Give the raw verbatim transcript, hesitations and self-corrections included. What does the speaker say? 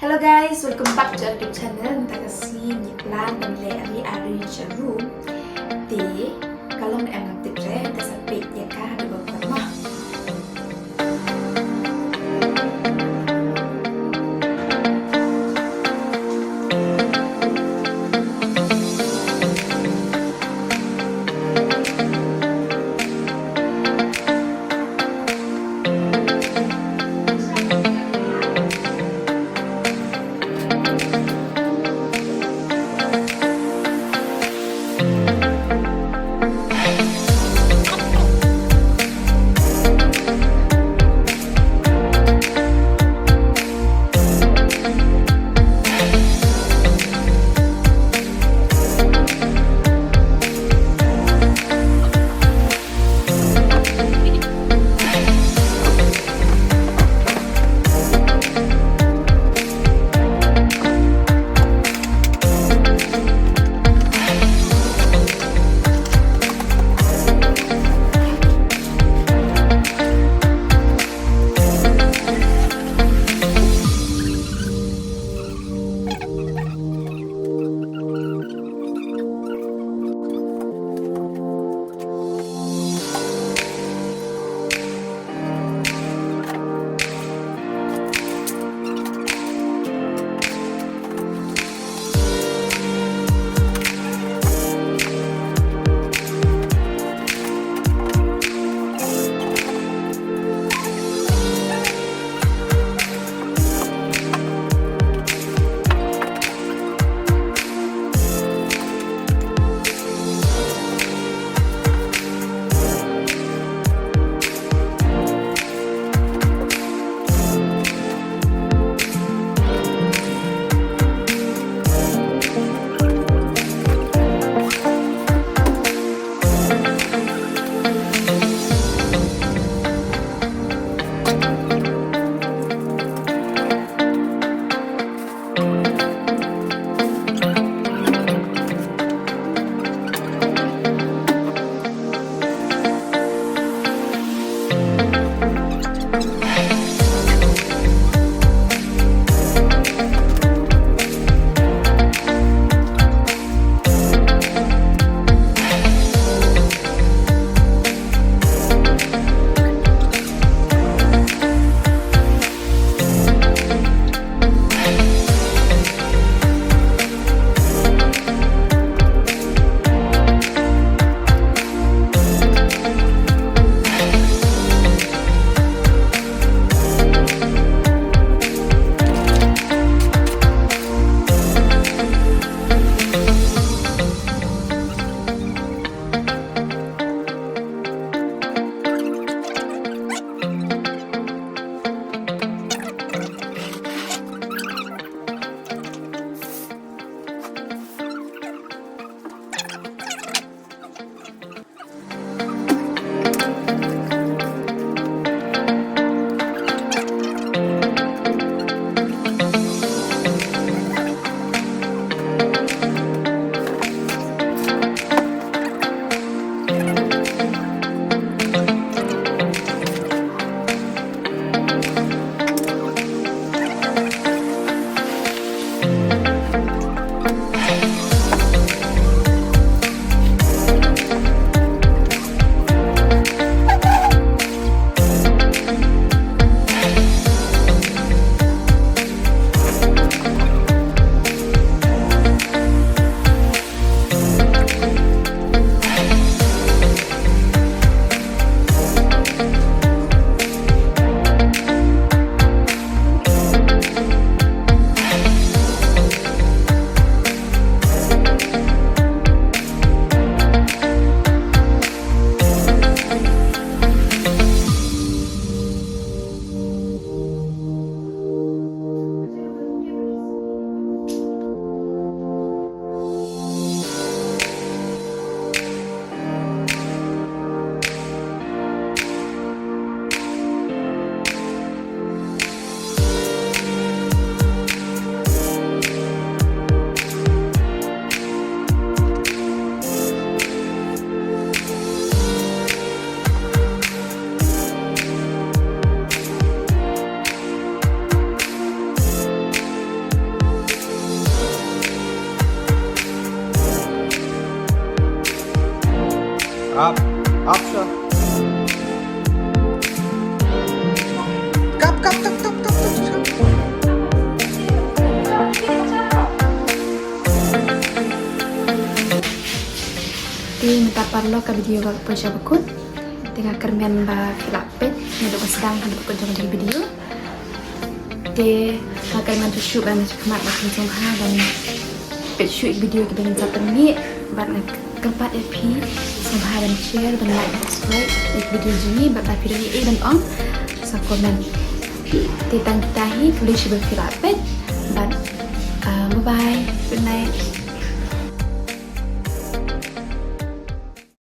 Hello guys, welcome back to our YouTube channel. Mynta ka sngi ngi plan ban leh ari ari sha room. Te ka long em ngam tip re, te sa peit ïa ka haduh ba poi mo. Kap, kap, kap, kap, kap, kap. Te mynta paralok ka video ka la poi sha bakut. Te nga kyrmen ba phi lah peit naduh ba sdang haduh ba kut jong ka video. Te nga kyrmen shuh shuh ba nga shu khmat ba phin sngewbha ban peit shuh ïa ki video kiba ngin sa pynmih bad nga kyrpad ïa phi sngewbha ban share, ban like, ban subscribe ïa ki video jong ngi bad ba phi don ei ei ban ong sa comment. Te tang kita hi, khublei shibun ba phi lah peit bad ah, bye bye, good night.